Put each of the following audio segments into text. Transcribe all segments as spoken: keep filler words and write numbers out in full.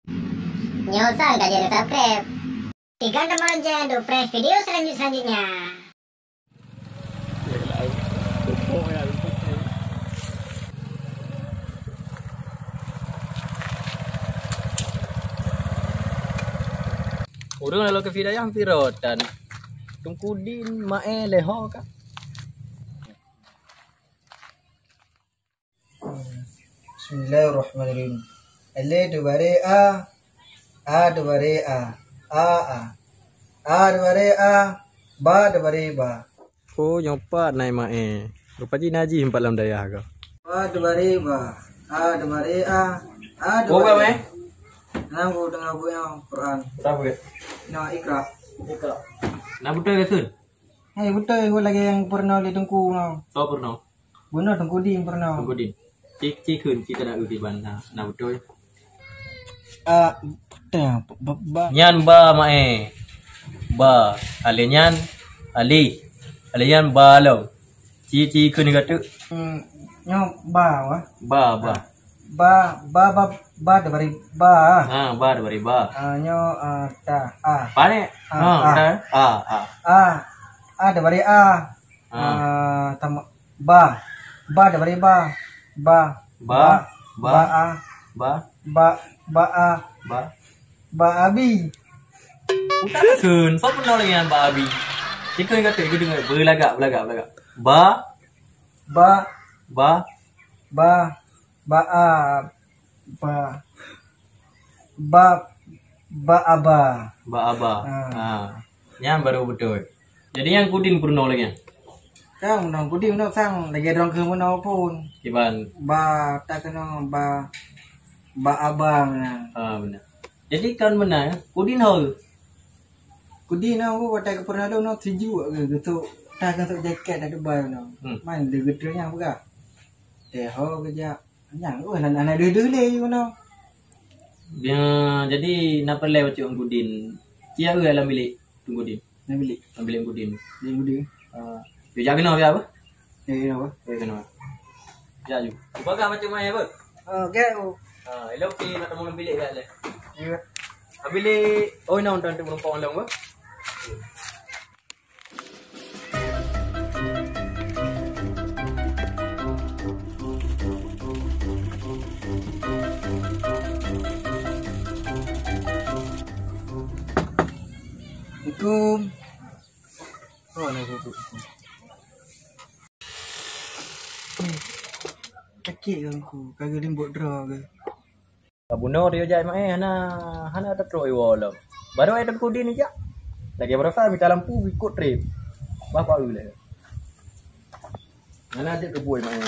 Nyoe sang ka jadi subscribe. Tekan tombol lonceng untuk fresh video selanjut-selanjutnya. Ureueng lalu ke Hidayah hampir rotan. Tungku Din mae leho ka. Bismillahirrahmanirrahim. Alif dua baris a, a dua baris a, a a. A dua baris a, ba dua baris ba. Oh, nyoe pat nai mae. Rupa jih na jih empat lam dayah ko. Ba dua baris ba, a dua baris a, a dua baris. Nang ku tengah buya Quran. Apa? Na Iqra. Iqra. Na betul ke, Sun? Hai, beutôi, lagèe nyang peurunoe lé Teungku nyoe. Soe peurunoe? Bunoe Teungku Din peurunoe. Teungku Din. Ci, ci kheun, ci tada eu diban na, na beutôi. Ah, teuh, ba, ba, ba. Nyan ba mae. Ba. Alé nyan, alé. Alé nyan ba lom. Ci, ci kheun ka teuk. Hmm, nyoe ba, wah. Ba, ba. Ba, ba, ba, ba diberi ba. Ha, ba diberi ba. Ah, nyoe, ah, ta, a. Pane? Ah, ha, a. Ta, a, a. A, a diberi a. Ah. Ah, tam-, ba. Ba diberi ba. Ba. Ba, ba, ba a. Ba. Ba, ba a. Ba. Ba abi. Utak keun, soe peunoh lagèe nyan ba abi? Cikeu kata, ikeu deungö, beulagak, beulagak, beulagak. Ba. Ba. Ba. Ba. Ba a, ba, ba, ba aba. Ba aba. Ha. Ha. Nyan baru beutôi. Jadi nyang Kudin peurunoe lagèe nyan? Kan, meunan Kudin meunan sang lagèe droe keuh meunan pun. Kiban? Ba, ta keunoe ba, ba aba meunan. Ha, beuna. Jadi kan meunan, Kudin ho? Kudin ho, watèe geupeurunoe lôn, nyoe sijuek geuh, geusok, ta geusok jakét, ta teubai meunan. Hmm. Man, lé geutrön nyang peugah. Teuho geujak. Nyang, oh, hana, hana deuh-deuh lé, you know. Ya, jadi na peureulèe bacut ngon Kudin. Cia eu lam bilék Teungku Din. Lam bilék? Lam bilék Kudin. Bilék Kudin. Ah, you jak keunoe, ya, apa? Ya, ya, apa? Ya, keunoe. Jak ju. Cuba kah macam mana, apa? Oh, oke, oh. Ah, elok pi nak temu lam bilék, ya, leh. Iya. Lam bilék, oh, ina untuk menumpang dalam, apa? Assalamualaikum. Oh, nak duduk. Sakét ke aku? Ka geulimbot droe ke? Ka bunoe tayue jak mae, hana, hana tatrok iwoe lom. Baru ai Teungku Din ijak. Lagèe baroesa mita lampu ikot trép. Bah, bah, ulèe. Hana jeuet keu bui mae.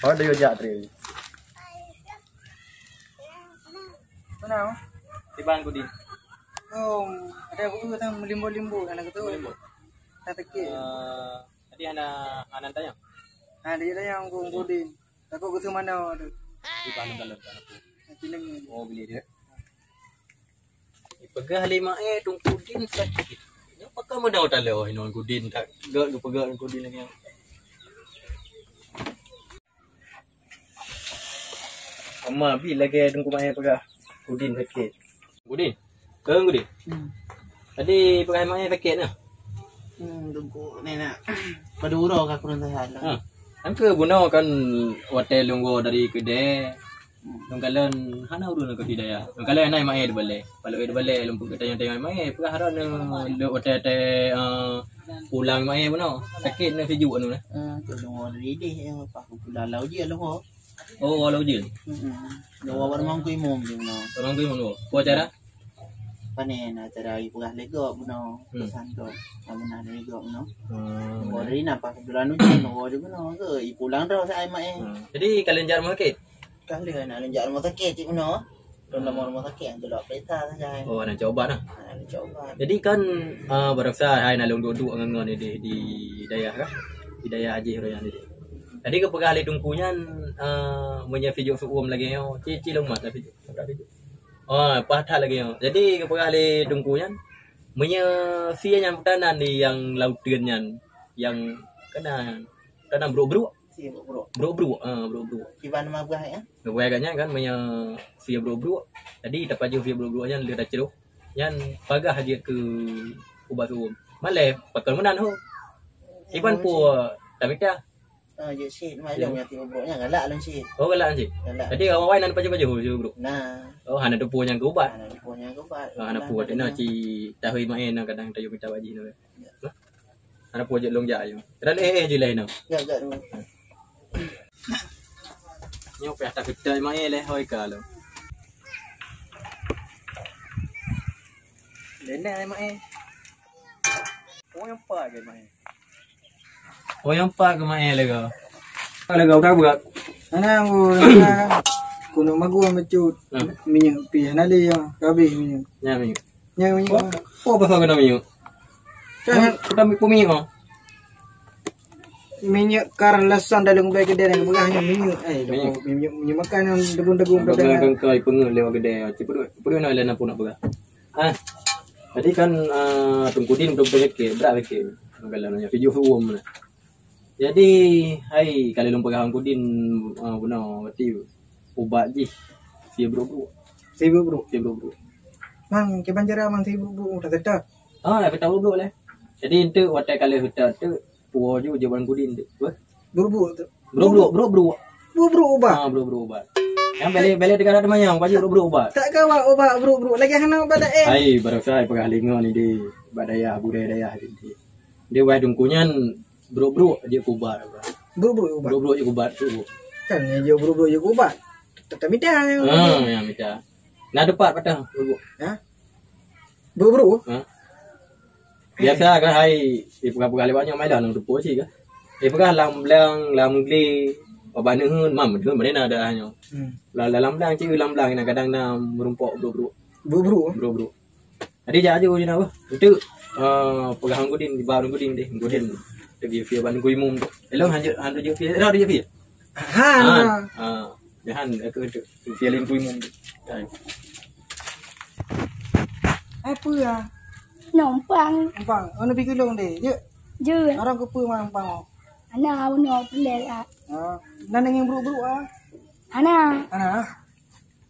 Baru tayue jak trép. Mana? Di Bang Kudin. Oh, ada aku tu datang melimbut-limbut anak tu. Melimbut. Tak tekik. Eh, tadi hana, hana tanya. Ha, dia tanya aku Kudin. Takut ke mana tu? Di Bang dalam. Nanti lagi. Oh, boleh dia. Peugah lé mae Teungku Din sakét. Nyoe pakon meudau taloe ngon Kudin tak gèt geupeugah ngon Kudin lagèe nyan. Ama bi lagèe Teungku Mae peugah Kudin sakét. Kudin. Keu Kudin. Hmm. Tadi peugah mae sakét nah. Hmm, Teungku ni nak. Padum uroe ka kurang sehat lah. Ha. Kan keu bunoe kan watèe lôn woe dari keudè. Lôn kalon hana ureueng keu di dayah. Lôn kalon na mae di balè. Kalau di balè lôn peugah tanyong-tanyong mae, peugah droeneuh lôn watèe-watèe, eh, pulang mae bunoe. Sakét na sijuek anu na. Eh, tu lôn dari deh, eh, pas pulang lau je lôn. Oh, lau je. Hmm. Lôn baru mangkui mum je bunoe. Baru mangkui mum. Apa acara? Pane na acara ipeugah lé gob bunoe. Hmm. Pesan gob. Kamu na dari gob bunoe. Hmm. Lôn dari na pas bulan ujan lôn je bunoe ke. Ipulang dah sa ai mae. Hmm. Jadi kalian jarang sakét? Ka lheueh na lôn jak rumoh sakét cit bunoe. Lôn lam rumoh sakét, lôn lak peuriksa saja. Oh, na cok ubat nah. Ha, lôn cok ubat. Jadi kan, ah, baroesa hai na lôn duek-duek ngon, ngon di, di dayah kah? Di dayah Haji Royan tadi. Tadi geupeugah lé Teungku nyan, ah, meunyoe sijuek seuuem lagèe nyoe, ci, ci lôn mat lah sijuek. Oh, paih that lagèe nyoe. Jadi geupeugah lé Teungku nyan, meunyoe sie nyang peutanan di nyang lauteuen nyan, nyang kana, kana brok-brok. Sie brok-brok. Brok-brok, ha, brok-brok. Kiban nama buah ya? Buah agaknya kan, meunyoe sie brok-brok, Jadi tapajoh pih brôk-brôk nyan lheueh tacroh. Nyan pagah jeuet keu ubat su'um. Malée pakon meunan ho. Iban peue tamita. Ah, jeuet sit, mak, ya, lôn nyang tiep brôk nyan galak lôn sit. Oh, galak sit. Galak. Jadi awai-awai nan pajoh-pajoh tiep brôk. Nah. Oh, hana teupeu nyang keu ubat. Hana teupeu nyang keu ubat. Oh, hana peue, teuh na ci tahu mak eh, na kadang tayue mita bak jih na. Ya. Hana peue, jeuet lôn jak ayo. Terlalu eh eh jih laén. Ya, jak dulu. Nyoe payah takeutai mak eh leh hoi ka lôn. Lene mak eh. Oh, nyang pat ke mak eh? Oh, nyang pat ke mak eh lego? Lego udah buat. Ana ngô, ana keuneuk magua meucut. Hmm. Minyeuk pih hana lé ya, habéh minyeuk. Nyan minyeuk. Nyan minyeuk. Oh, oh, pasal kena minyeuk. Kan kita ambil minyeuk oh. Minyeuk kar lasan dalam gudai keudè dan peugah nyan minyeuk. Eh, minyeuk. Minyeuk, minyeuk makan yang debu-debu. Abang peugah kan kau peungeuh lewat keudè. Cepat, cepat nak lain apa nak peugah. Ah, jadi kan, ah, Teungku Din betul-betul sakit, berat sakit. Kalau nanya video forum mana. Jadi, hai, kalau lôn peugah Teungku Din, ah, guna berarti ubat jih. Fibro bro. Fibro bro. Fibro bro. Mang, kiban cara mang fibro bro, udah tetap. Ah, dah tetap bro leh. Jadi, ente watèe kalau tetap tu, puo ju jawaban Teungku Din tu. Apa? Bro bro tu. Bro bro, bro bro. Bro bro ubat. Ah, bro bro ubat. Yang beli beli tiga ratus mayang, pajak bro bro ubat. Tak kawa ubat bro bro. Lagi hana ubat dah eh. Hai, baru saya peugah lingo ni di badaya, budaya daya di. Di wai dungku nyan bro bro je kubat. Bro bro ubat. Bro bro je kubat tu. Kan ni je bro bro je kubat. Tetap mita. Ah, ya mita. Nah, depan patah bro bro. Ha? Bro bro. Ha? Biasa kan hai, eh, peugah-peugah lewat nyoe mai dah nang teupeu cit kan. Eh, peugah lam blang, lam gle, babah neuheun, mam neuheun mana ada nyoe. Hmm. La-, dalam blang cit, lam blang na kadang na meurumpok bro-bro. Bro-bro? Bro-bro. Jadi jak aju je na beuh. Enteuk, eh, peugah Teungku Din, ba Teungku Din deh. Teungku Din. Teujeuet fie ban Teungku Imum tu. Elong hanjeuet, hanjeuet jeuet fie. Elong jeuet fie. Ha. Ha. Jahan aku tu. Fie lain Teungku Imum tu. Hai. Hai, peue ya? Numpang. Numpang. Oh, neubri keu lôn deh. Jeuet. Jeuet. Orang keupeue mah numpang oh. Ana, unoe peulek ah. Ha. Nan ngieng bruk-bruk ah. Ana. Ana.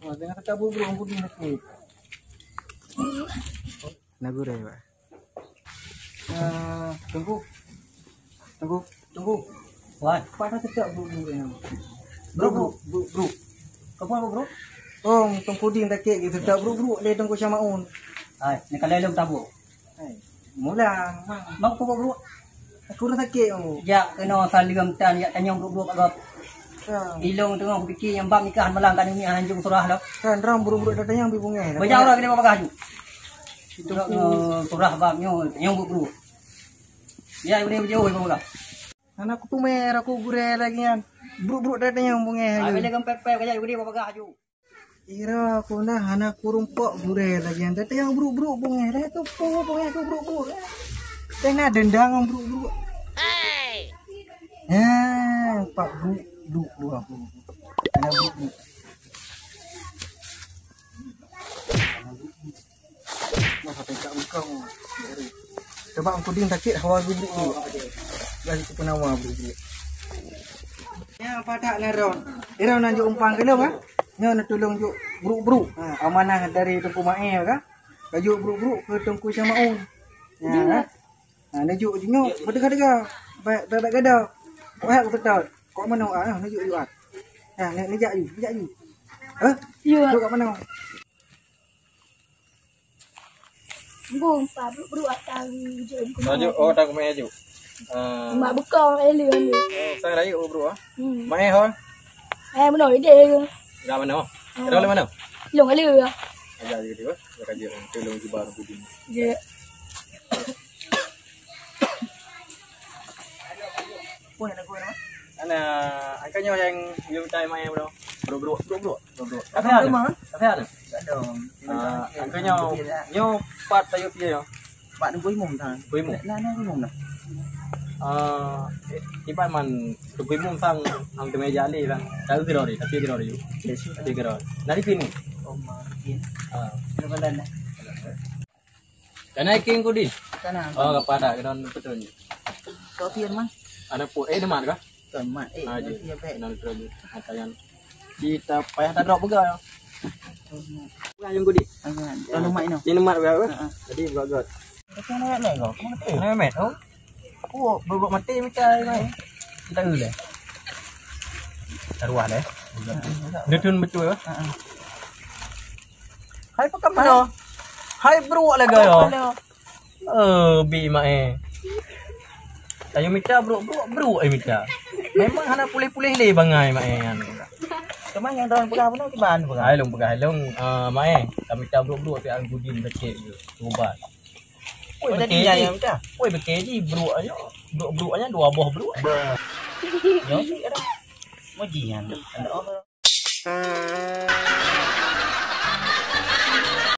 Oh, dengan tetap bruk-bruk Teungku Din sakit. Na gurèe, Pak. Ah, Teungku. Teungku, Teungku. Wan. Pat na seutôt bruk-bruk nyoe? Bruk-bruk. Bruk-bruk. Keupeue bruk-bruk? Oh, Teungku Din sakét geuh seutôt bruk-bruk lé Teungku Syamaun. Hai, neukalon lôn tabok. Hai, mula, Mang. Mang, peue bruk-bruk? Aku rasa sakét, oh. Jak keunoe saleuem tan, jak tanyong bruk-bruk bak gob. Kan. Ilôn teungoh kupike nyang bab nikahan malam ka neungieng anjong surah lom. Kan, droe bruk-bruk datang nyang bi bungéh. Bajak uroe keuneuk bagah ju. Itu bruk ku- nyoe surah bab nyoe, nyang bruk-bruk. Ya, udah jauh ibu lah. Anak ku tumer aku gurèe lagi nyan. Bruk-bruk datang nyang bungéh. Ah, lagi. Bila gempek-pek kajak udah bagah ju. Ira ku na hana kurumpok gurèe lagi nyan. Datang nyang bruk-bruk bungéh. Dah tu po bungéh tu bruk-bruk. Tengah dendang bruk-bruk. Hei. Ha, pak bruk-bruk dua bruk. Hana bruk-bruk. Wah, sampai kat bengkong. Sebab Teungku Din sakét hawa geubruk-bruk. Dah itu penawa bruk-bruk. Ya, padak na ron. Ira na jok umpang keunoe, ha? Nyoe na tulông jok bruk-bruk. Ha, amanah dari Teungku Maé, ka? Ka jok bruk-bruk keu Teungku Syamaun. Ya, ha? Ha, na jok ju nyoe, beuteuka-teuka. Baik, baik, baik gada. Wah, aku tetap. Kok mana, ah, na jok ju, ah. Ha, na, na jak ju, na jak ju. Ha? Ya. Jok kat mana? Bung, pa bruk-bruk atau jom. Laju, oh, tak kemai laju. Ah. Mak bekong, eh, lu, lu. Oh, sang rayu, oh, bro, ah. Hmm. Mai, ho. Eh, benar, ide ke? Dah mana, oh? Oh. Dah mana? Long kali ya. Ada lagi dia, dia kerja, tolong juga aku. Ya. Pun ada gua nama. Ana, angka nyoe nyang you cai main bro. Bro, bro, bro, bro, bro, bro. Kafe ada? Kafe ada? Ada. Ah, angka nyoe, nyoe pat tayo pie yo. Pat Teungku Imum tan. Teungku Imum. Nah, nah, Imum dah. Ah, iban man Teungku Imum sang nang teumé jali kan. Tahu kira ni, tapi kira ni. Yes. Tapi kira. Dari sini. Oh, makin. Ah. Berapa dah? Kana iking kudi? Kana. Oh, ka padak keudroe beutôi. Sofian mah. Ada pu-, eh, demat kah? Demat, eh, ah, Sofian baik. Keudroe beutôi. Kita payah tadrop peugah. Lah yang gudi. Lalu mak ino. Ini mak berapa? Jadi berapa? Kau nak naik kau? Kau nak naik? Naik, oh. Kau berbuat mati macam ni. Kita dulu deh. Taruh deh. Dia turun betul lah. Hai pakai mana? Hai beruak lagi ya. Eh, bi mak eh. Ayo mita brok-brok brok eh mita. Memang hana pulih-pulih lé bangai mak eh. Cuma nyang dalam peugah beuna kiban peugah. Hai long peugah long, eh, mak eh. Kami mita brok-brok ti Al Gudin becek je. Ubat. Woi, jadi nyang mita. Woi, becek ji brok aja. Brok-brok aja dua boh brok. Yo, si ada. Muji nyan. Ada oh.